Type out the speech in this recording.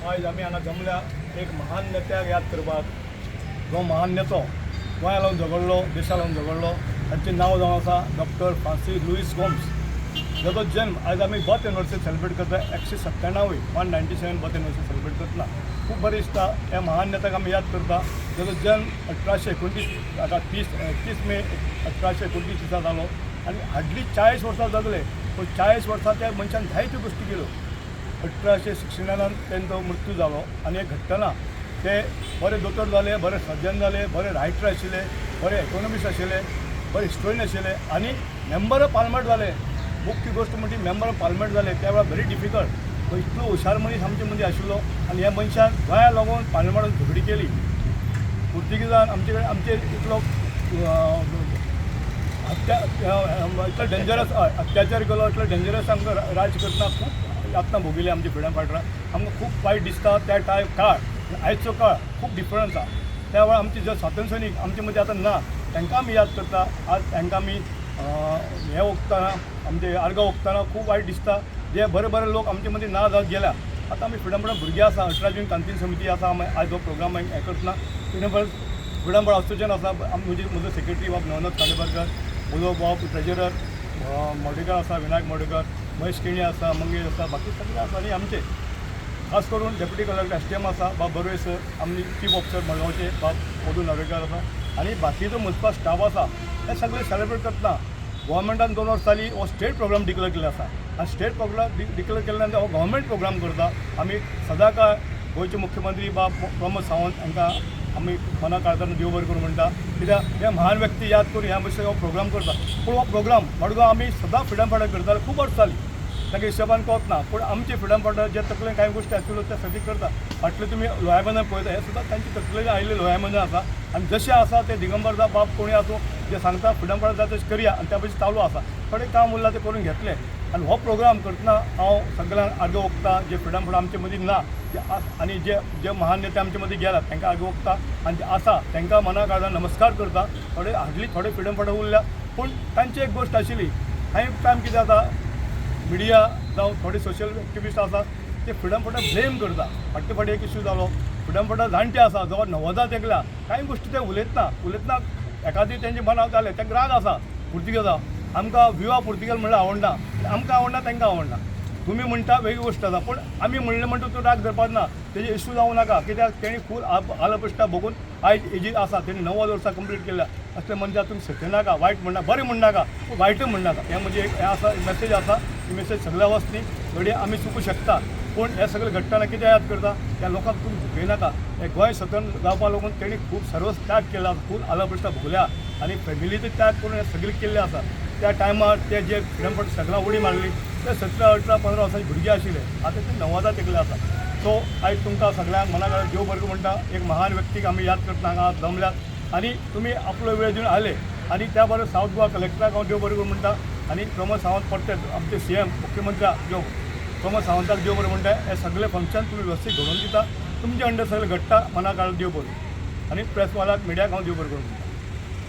आयज आमी हांगा जमल्या एक महान नेत्याक याद करपाक. जो महान नेतो गोंया लागून झगडलो, देशा लागून झगडलो, तांचें नांव जावन आसा डॉक्टर फ्रांसीस लुईस गोम्स, जाचो जन्म आयज आमी बर्थ एनिवर्सरी सेलिब्रेट करता. 197वी, 197 बर्थ एनिवर्सरी सेलिब्रेट करतना खूब बरें दिसता. ह्या महान नेत्याक आमी याद करता, जाचो जन्म 1829, आतां 30 मे 1829 दिसा जालो आनी हार्डली 40 वर्सां जगले. पूण 40 वर्सां त्या मनशान जायत्यो गोश्टी केल्यो. 1869नान तेंचो मृत्यू जालो आनी हें घडटना ते बरे दोतोर जाले, बरे सर्जन जाले, बरे रायटर आशिल्ले, बरे इकॉनॉमिस्ट आशिल्ले, बरे हिस्टोरियन आशिल्ले आनी मेंबर ऑफ पार्लमेंट जाले. मुख्य गोश्ट म्हणजे मेंबर ऑफ पार्लमेंट जाले. त्या वेळार व्हेरी डिफिकल्ट. इतलो हुशार मनीस आमचे मदीं आशिल्लो आनी ह्या मनशान गोंया लागून पार्लमेंटान झगडी केली. पुर्तुगीजान आमचे कडेन आमचेर इतलो हत्या, इतलो डेंजरस अत्याचार केलो, इतलो डेंजरस आमकां राज करतना खूब यातना भोगिली आमच्या फ्रिडम फायटरां. आमकां खूब वायट दिसता. त्या टायम काळ आनी आयचो काळ खूब डिफरन्स आसा. त्या वेळार आमचे जे स्वातंत्र्य सैनीक आमचे मदीं आतां ना, तांकां आमी याद करता. आज तांकां आमी हें ओंपतना, आमचे आर्गां ओंपतना खूब वायट दिसता, जे बरे बरे लोक आमचे मदीं ना जावत गेल्या. आतां आमी फ्रिडम फायटर भुरगे आसा. 18 जून क्रांती समिती आसा. आमी आयज हो प्रोग्राम हें करतना फ्रिडम फायटर असोसिएशन आसा. म्हजी म्हजो सेक्रेटरी बाब नवनाथ खांडेपारकर, म्हजो बाब ट्रेजरर मोडेकर आसा, विनायक मोडेकर, महेश केणी आसा, मंगेश आसा, बाकी सगळे आसा. आनी आमचे खास करून डेप्युटी कलेक्टर एसडीएम आसा बाब बर्वे सर, आमचे चीफ ऑफिसर मडगांवचे बाब मधू नार्वेकर आसा आनी बाकीचो मुन्सिपल स्टाफ आसा. हे सगळे सेलिब्रेट करतना गोवोरमेंटान 2 वर्सां जालीं हो स्टेट प्रोग्राम डिक्लेअर केल्लो आसा आनी स्टेट प्रोग्राम डिक्लेअर केल्ल्या नंतर हो गव्हर्मेंट प्रोग्राम करता. आमी सदांकाळ गोंयचे मुख्यमंत्री बाब प्रमोद सावंत हांकां आमी मना काळजान देव बरें करूं म्हणटा, कित्याक हे महान व्यक्ती याद करून ह्या भशेन हो प्रोग्राम करता. पूण हो प्रोग्राम मडगांव आमी सदां फ्रिडम फायटर करताले खूब वर्सां जालीं. तांकां हिशोबान कोत ना, पूण आमचे फ्रिडम फायटर जे तकलेन कांय गोश्टी आशिल्ल्यो ते सगळी करता. फाटले तुमी लोयाबंदर पळयता, हे सुद्दां तांचे तकलेन आयिल्ले लोयाबंदर आसा. आनी जशें आसा ते दिगंबर बाब कोणी आसूं, जे सांगता फ्रिडम फायटर जाता तशें करया आनी त्या भशेन चालू आसा. थोडें काम उरलां तें करून घेतलें. आनी हो प्रोग्राम करतना हांव सगळ्यांक आर्गां ओंपता, जे फ्रिडम फायटर आमचे मदीं ना जे आनी जे जे महान नेते आमचे मदीं गेला तांकां आर्गां ओंपता आनी जे आसा तांकां मना काळजान नमस्कार करता. थोडे हार्डली थोडे फ्रिडम फायटर उरल्या, पूण तांची एक गोश्ट आशिल्ली. कांय टायम कितें जाता, मिडिया जावं थोडे सोशल एक्टिविस्ट आसा, ते फ्रिडम फायटर ब्लेम करता. फाटले फावटी एक इश्यू जालो, फ्रिडम फायटर जाणटे आसा, जवळ 90 तेंकल्या, कांय गोश्टी ते उलयतना उलयतना एकादी तेंचे मनाक जालें, तांकां राग आसा पुर्तुगेजा. आमकां विवा पुर्तुगेज म्हणल्यार आवडना, आमकां आवडना, तांकां आवडना. तुमी म्हणटा वेगळी गोश्ट आसा, पूण आमी म्हणलें म्हणटा तूं राग धरपाक ना, तेजे इश्यू जावं नाका, कित्याक तेणी खूब आलप्रश्टा बघून आयज एजीर आसा. तेणी 90 वर्सां कंप्लीट केल्या. असले मनशाक तुमी सत्यनाका, वायट म्हणना, बरें म्हणनाका, पूण वायटूय म्हणनाका. हें म्हजें एक हें आसा, मेसेज आसा. ही मेसेज सगळ्या वचनी. घडये आमी चुकूं शकता, पूण हें सगळें घडटना कितें याद करता, त्या लोकांक तुमी दुखयनाका. हे गोंय स्वतंत्र जावपा लागून तेणी खूब सर्वस त्याग केला, खूब आलप्रश्टा भोगल्या आनी फॅमिलीचो त्याग करून हें सगळें केल्लें आसा. त्या टायमार ते जे फ्रिडम फायटर सगळ्यां उडी मारली, ते 17 18 15 वर्सांचे भुरगे आशिल्ले, आतां ते 90 तेंकले आसा. सो आयज तुमकां सगळ्यांक मना देव बरें म्हणटा. एक महान व्यक्तीक आमी याद करतना हांगा जमल्यात आनी तुमी आपलो वेळ दिवन आयले. आनी त्या बरोबर सावथ गोवा कलेक्टराक हांव देव बरें करूं म्हणटा आनी प्रमोद सावंत परते आमचे सीएम मुख्यमंत्री जो प्रमोद सावंताक देव बरें म्हणटा. हे सगळे फंक्शन तुमी वेवस्थीत घडोवन दिता, तुमचे अंडर सगळें घडटा. मना काळ देव बरें आनी प्रेसवाल्याक, मिडियाक हांव देव बरें करूं म्हणटा.